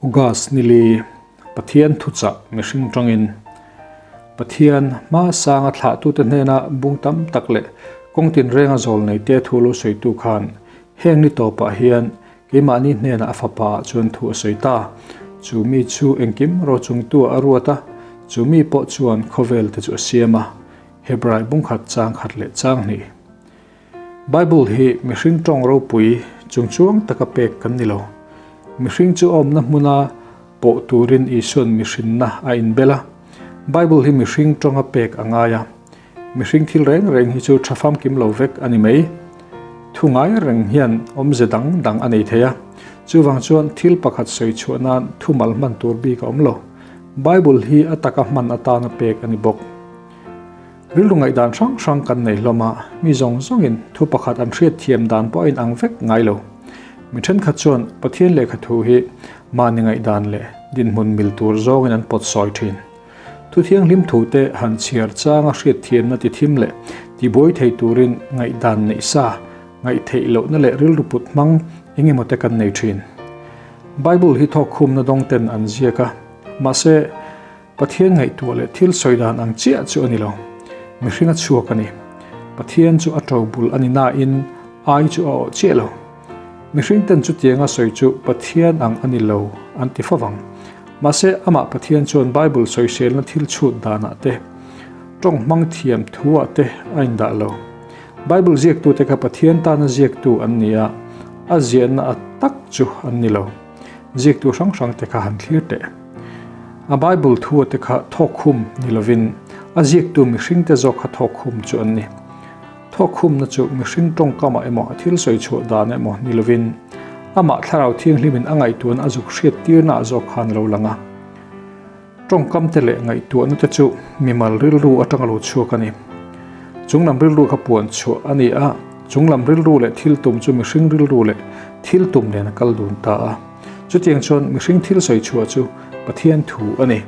August nili Pathian thuchah mihring tangin Pathian hma sanga thlahtute hnena bung tam tak leh kawng tinrenga zawl neite thu lo sawitu khan heng ni tawpah hian keimahni hnenah a fapa ah chuan thu a sawi ta. Chu mi chu engkim rochungtu ah a ruat a, chu mi pawh chuan khawvel te chu a siam a, Hebrai bungkhat chang khat leh chang hnih. Bible hi mihring tawng ropui chungchuang taka pek kan ni lo. Mihring chu awmna hmuna pawh turin Isua'n mihrinna a inbel a. Bible hi mihring tawnga pek a ngai a. Mihring thil reng reng hi chu tha famkim lo vek a ni mai. Thu ngai reng hian awmze dang dang a nei thei a. Chuvang chuan thil pakhat sawi chhuah nan thumal hman tur bik a awm lo. Bible hi a taka hman atana pek a ni bawk. Rilru ngaihdan hrang hrang kan nei hlawm a, mi zawng zawngin thu pakhat an hriat thiam dan pawh a inang vek ngai lo. Mi thenkhat chuan Pathian lehkha thu hi mahni ngaihdan leh dinhmun mil tur zawngin an pawt sawi thin. Thu thianghlim thute han chhiar changa hriat thiamna ti thim leh tibuai thei turin ngaihdan neih sa, ngaihtheih lohna leh rilru put hmang eng emaw te kan nei thin. Bible hi thawkkhumna dawng ten an ziak a, mahse, Pathian ngaihtuah leh thil sawi dan ang chiah chu a ni lo. Mihring a chhuak a ni. Pathian chu a to bul a ni nain ai chu a awh chiah lo. Mihring ten chutianga sawi chu Pathian ang a ni lo an ti fo vang. Mahse, amah Pathian chuan Bible sawiselna thil chhut danah te, tawng hmang thiam thuah te a indah lo. Bible ziaktute kha Pathian tana ziaktu an ni a, a ziahna a tak chu an ni lo. Ziaktu hrang hrangte kha han thlir teh. A Bible thua te kha thawkkhum ni lovin a ziaktu mihringte zawk kha thawkkhum chu an ni. Thawkkhumna chu mihring tawngkamah emaw a thil sawi chhuah dan emaw ni lovin amah Thlarau Thianghlimin a ngaihtuahna a zuk hriattirnaah zawk khan a lo lang a. Tawngkamte leh ngaihtuahna te chu mimal rilru atanga lo chhuak a ni. Chunglam rilru kha puan chhuah a ni a, chunglam rilru leh thil tum chu mihring rilru leh thil tum nen a kal dun ta a. Chutiang chuan mihring thil sawi chhuah chu Pathian thu a ni.